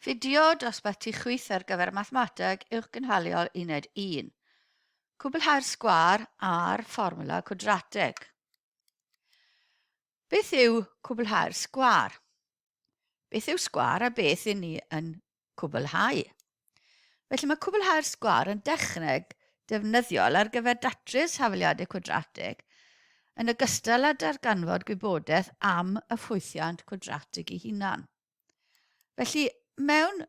Fideo dosbarth tu chwith ar gyfer Mathemateg Uwchgynhaliol Uned 1. Cwblhau'r sgwâr a'r fformwla cwadrateg. Beth yw cwblhau'r sgwâr? Beth yw sgwâr a beth i ni yn cwblhau? Felly mae cwblhau'r sgwâr yn dechneg defnyddiol ar gyfer datrys hafaliadau cwadratig, yn ogystal â darganfod gwybodaeth am y ffwythiant cwadratig ei hunan. Felly, mewn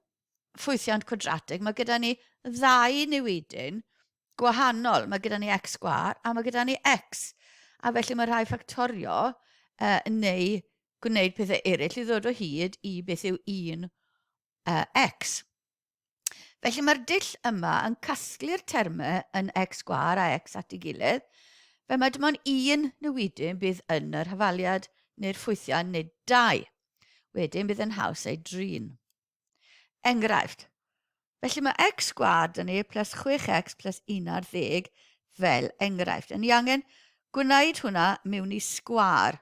ffwythiant cwadratig, mae gyda ni ddau newidyn gwahanol. Mae gyda ni x sgwâr a mae gyda ni x. A felly mae rhai ffactorio neu gwneud pethau eraill i ddod o hyd i beth yw un x. Felly mae'r dull yma yn casglu'r termau yn x sgwâr a x at ei gilydd, fel mae dim ond un newidyn bydd yn yr hafaliad neu'r ffwythiant nid dau. Wedyn bydd yn haws ei drin. Enghraifft. Felly mae x sgwâr dyn ni plus 6x plus 11 fel enghraifft. Yn ni angen gwneud hwnna mewn i sgwâr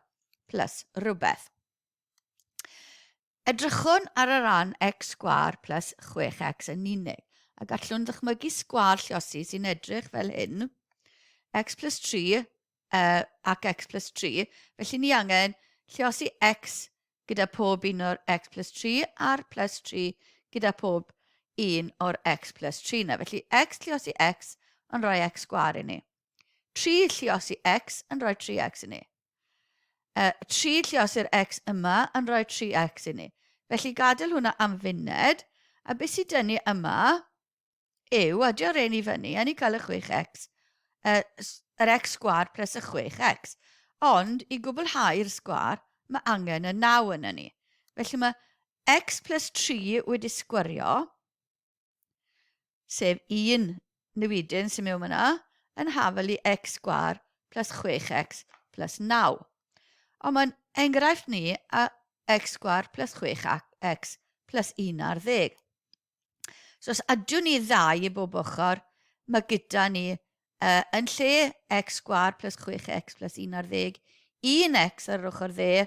plus rhywbeth. Edrychwn ar y ran x sgwâr plus 6x yn unig, a gallwn ddychmygu sgwâr lliosi sy'n edrych fel hyn, x plus 3 ac x plus 3, felly ni angen lliosi x gyda pob un o'r x plus 3 a'r plus 3 gyda pob un o'r x plus 3 na. Felly x lliosi x yn rhoi x sgwâr i ni. 3 lliosi x yn rhoi 3x i ni. 3 lliosi'r x yma yn rhoi 3x i ni. Felly gadael hwnna am funed, a beth sydd dynnu yma yw adio rein i fyny, a ni cael y 6x, yr x sgwar plus y 6x. Ond i gwblhau'r sgwar, mae angen y 9 yna ni. Felly mae x plus 3 wedi sgwario, sef un newidyn sy'n mewn yna, yn hafel i x sgwar plus 6x plus 9. Ond mae'n enghraifft ni a x sgwar plus 6x plus 11. So os adiwn ni ddau i bob ochr, mae gyda ni yn lle x sgwar plus 6x plus 11, 1x ar yr ochr dde,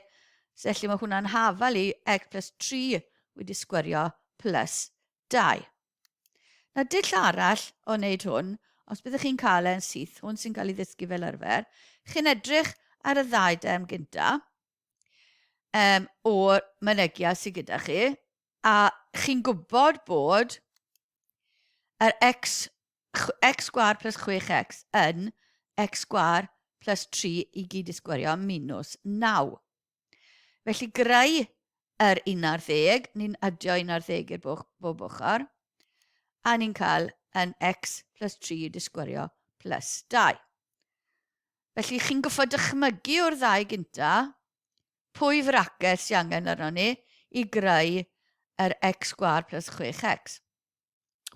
so felly mae hwnna'n hafal i x plus 3 wedi sgwario plus 2. Na dull arall o wneud hwn, os byddwch chi'n cael e'n syth, hwn sy'n cael ei ddysgu fel arfer, chi'n edrych ar y ddau derm gynta o'r mynegiad sydd gyda chi, a chi'n gwybod bod yr x x sgwâr plus 6x yn x sgwâr plus 3 i gyd i sgwario minus 9. Felly greu yr 11, ni'n adio 11 i'r bob ochr, a ni'n cael yn x plus 3 i sgwario plus 2. Felly chi'n goffod dychmygu o'r ddau gynta pwy fraced sy'n angen arno ni i greu yr x sgwâr plus 6x.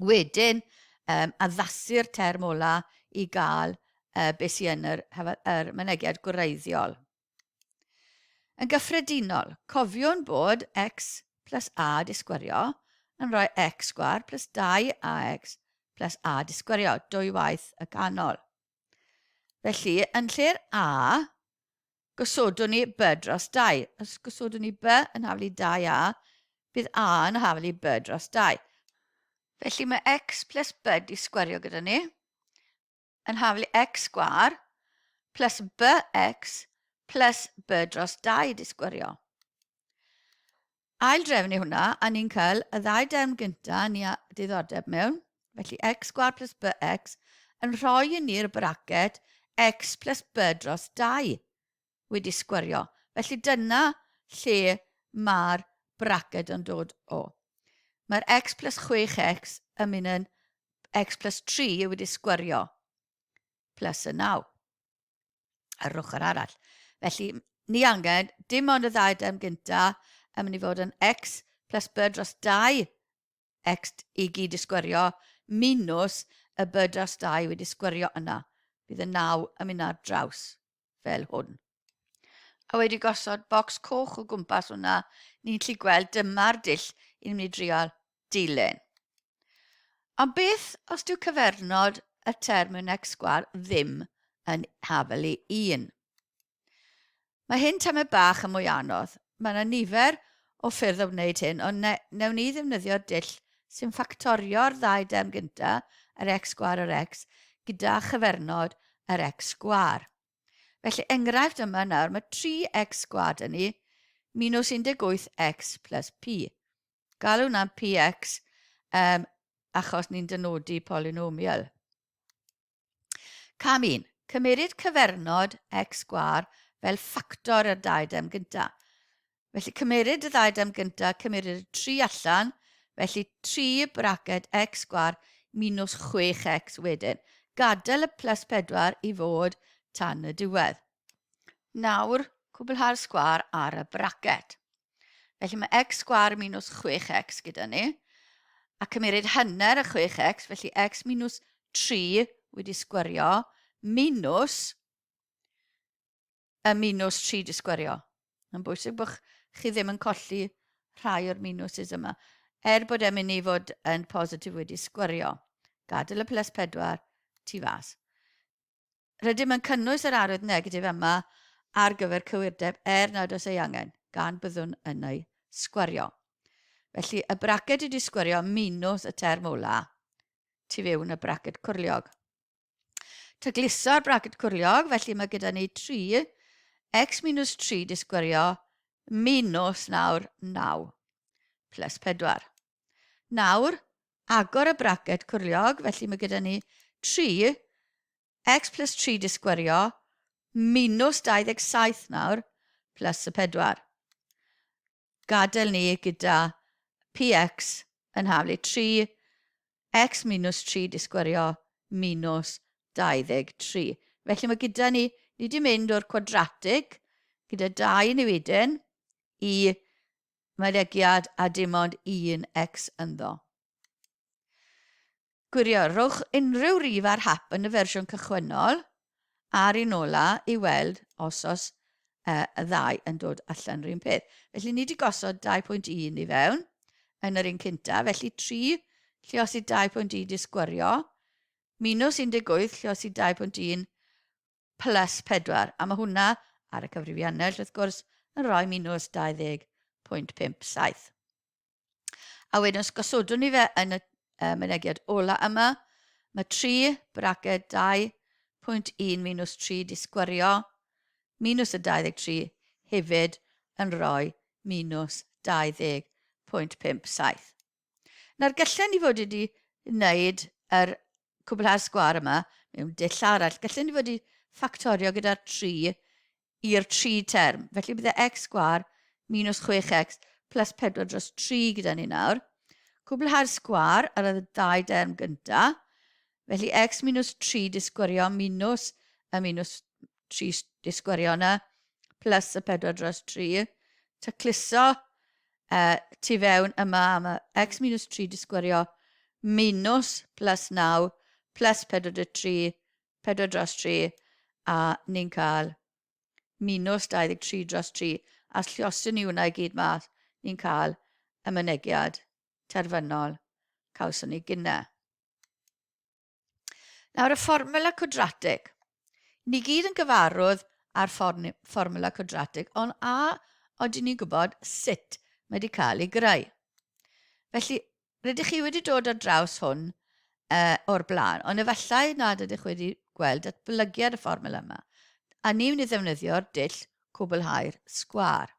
Wedyn, addasu'r term ola i gael beth sy'n yn yr, yr mynegiad gwreiddiol. Yn gyffredinol, cofiwn bod x plus a di sgwario yn rhoi x sgwar plus 2ax plus a di sgwario, dwy waith y canol. Felly, yn lle'r a, gosodwn ni b dros 2. Os gosodwn ni b yn haflu 2a, bydd a yn haflu b dros 2. Felly mae x plus b di sgwario gyda ni yn haflu x sgwar plus bx plus b dros 2 di sgwario. Ail drefnu hwnna, a ni'n cael y ddau derm gynta ni a diddordeb mewn, felly x sgwâr plus bx, yn rhoi i ni'r braced x plus b dros 2 wedi sgwario. Felly dyna lle mae'r braced yn dod o. Mae'r x plus 6x yn mynd yn x plus 3 wedi sgwario plus y 9. ar yr ochr arall. Felly, ni angen dim ond y ddau derm gynta yn mynd i fod yn x plus b dros 2 x i gyd i sgwario minus y b dros 2 wedi sgwario yna. Bydd y 9 yn mynd ar draws fel hwn. A wedi gosod bocs coch o gwmpas hwnna, ni'n gallu gweld dyma'r dull i'n mynd i drial dilyn. Ond beth os dyw cyfernod y term mewn x sgwâr ddim yn hafel i 1? Mae hyn tamed bach yn mwy anodd. Mae yna nifer o ffyrdd o wneud hyn, ond ne, newn ni ddefnyddio'r dull sy'n ffactorio'r ddau derm gyntaf, yr x sgwâr a'r x, gyda chyfernod yr x sgwâr. Felly, enghraifft yma nawr, mae 3x sgwâr dyn ni, minus 18x plus p. Galw hwnna'n px achos ni'n dynodi polynomial. Cam 1. Cymeryd cyfernod x sgwâr fel ffactor yr dau dem gyntaf. Felly cymeryd y ddau dem gyntaf, cymeryd y 3 allan, felly 3 braced x sgwâr minus 6x wedyn. Gadael y plus 4 i fod tan y diwedd. Nawr, cwblhau'r sgwâr ar y braced. Felly mae x sgwâr minus 6x gyda ni, a cymeryd hanner y 6x, felly x minus 3 wedi sgwario, minus y minus 3 di sgwario. Mae'n bwysig bod chi ddim yn colli rhai o'r minuses yma, er bod e'n mynd i fod yn positif wedi sgwario. Gadael y plus 4 tu fas. Rydym yn cynnwys yr arwydd negatif yma ar gyfer cywirdeb er nad oes ei angen, gan byddwn yn ei sgwario. Felly, y braced wedi sgwario minus y term ola tu fewn y braced cwrliog. Tagluso'r braced cwrliog, felly mae gyda ni 3, x minus 3 di sgwario minus nawr 9 plus 4. Nawr, agor y braced cwrliog, felly mae gyda ni 3, x plus 3 di sgwario, minus 27 nawr, plus y 4. Gadael ni gyda px yn haflu 3, x minus 3 di sgwario, minus 23. Felly mae gyda ni, ni wedi mynd o'r cwadratig gyda 2 newidyn i mynegiad a dim ond un X ynddo. Gwirio, rhowch unrhyw rif ar hap yn y fersiwn cychwynnol a'r un ola i weld os oes y ddau yn dod allan rhywun peth. Felly ni wedi gosod 2.1 i fewn yn yr un cynta, felly 3 lliosi 2.1 di sgwario, minus 18 lliosi 2.1 plus 4, a mae hwnna ar y cyfrifiannell, wrth gwrs, yn rhoi minus 20.57. A wedyn os gosodwn ni fe yn y mynegiad ola yma, mae 3 braced 2.1 minus 3 di sgwario, minus y 23 hefyd yn rhoi minus 20.57. Nawr, gallen ni fod wedi wneud yr cwblhau'r sgwâr yma mewn dull arall. Gallen ni fod wedi ffactorio gyda'r 3 i'r 3 term. Felly bydde x sgwâr minus 6x plus 4 dros 3 gyda ni nawr. Cwblhau'r sgwâr ar y ddau derm gyntaf. Felly x minus 3 disgwario minus y minus 3 disgwario yna plus y 4 dros 3. Tacluso tu fewn yma, mae x minus 3 disgwario minus plus 9 plus 43, 4 dros 3, a ni'n cael minus 23 dros 3. A llioswn ni hwnna i gyd mas, ni'n cael y mynegiad terfynol cawson ni gynne. Nawr, y fformula cwadratig. Ni gyd yn gyfarwydd â'r fformula cwadratig, ond a oedden ni'n gwybod sut mae wedi cael ei greu? Felly, rydych chi wedi dod ar draws hwn o'r blaen, ond efallai nad ydych wedi gweld datblygiad y fformula yma. A ni'n mynd i ddefnyddio'r dull cwblhau'r sgwâr.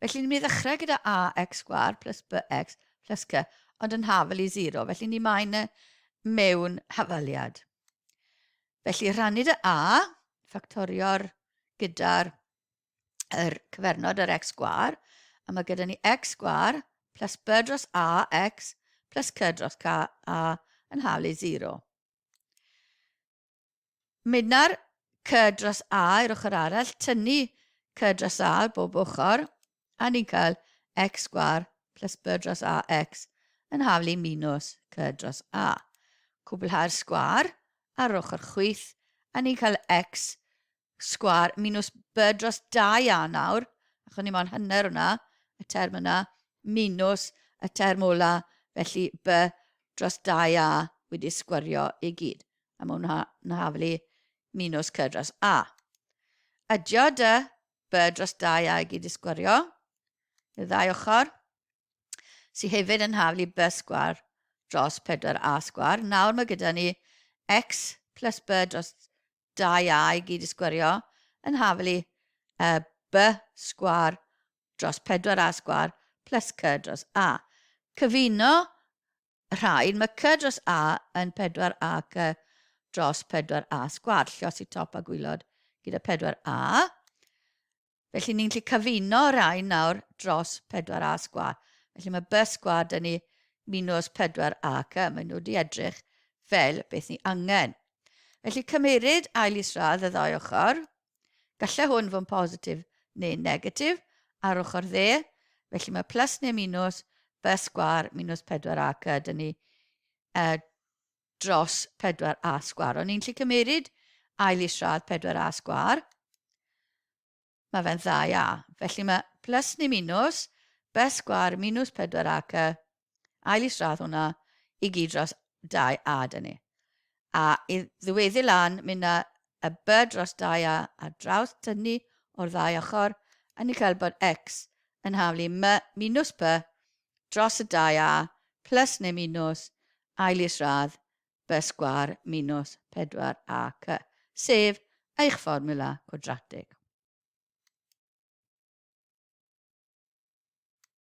Felly ni'n mynd i ddechrau gyda ax sgwâr plus bx plus c, ond yn hafel i 0, felly ni mae'n e mewn hafaliad. Felly rhannu dy a, ffactorio'r gyda'r yr cyfernod yr x sgwâr, a mae gyda ni x sgwâr plus b dros a x plus c dros k a yn hafel i 0. Mynd C dros A i'r ochr arall, tynnu C dros A ar bob ochr, a ni'n cael x sgwâr plus B dros AX yn haflu minus C dros A. Cwblhau'r sgwâr ar ochr chwith, a ni'n cael x sgwâr minus B dros 2A nawr, achos ni moyn hanner hwnna, y term yna, minus y term ola, felly B dros 2A wedi sgwario i gyd. A mae hwnna'n haflu minus C dros A. Adio dy B dros 2A i gyd i sgwario. Y ddau ochr, sydd hefyd yn haflu b sgwar dros 4a sgwar. Nawr mae gyda ni x plus b dros 2a i gyd i sgwario yn haflu uh, b sgwar dros 4a sgwar plus c dros a. Cyfuno rhain, mae c dros a yn 4a c dros 4a sgwar, lliosi top a gwylod gyda 4a. Felly ni'n gallu cyfuno rhain nawr dros 4a sgwar. Felly mae b sgwar dyn ni minus 4a c. Mae nhw wedi edrych fel beth ni angen. Felly cymeryd ail isradd y ddau ochr. Gallai hwn fod yn positif neu negatif ar ochr dde. Felly mae plus neu minus b sgwar minus 4a c dyn ni uh, dros 4a sgwar. O'n i'n lli cymeryd ail isradd 4a sgwar. Mae fe'n 2a. Felly mae plus neu minus b sgwar minus 4a c ail isradd hwnna i gyd dros 2a dyn ni. A i ddiweddu lan, mynd â y b dros 2a ar draws tynnu o'r ddau ochr, a ni'n cael bod x yn haflu m minus p dros y 2a plus neu minus ail isradd b sgwâr minus 4ac, sef eich fformiwla cwadratig.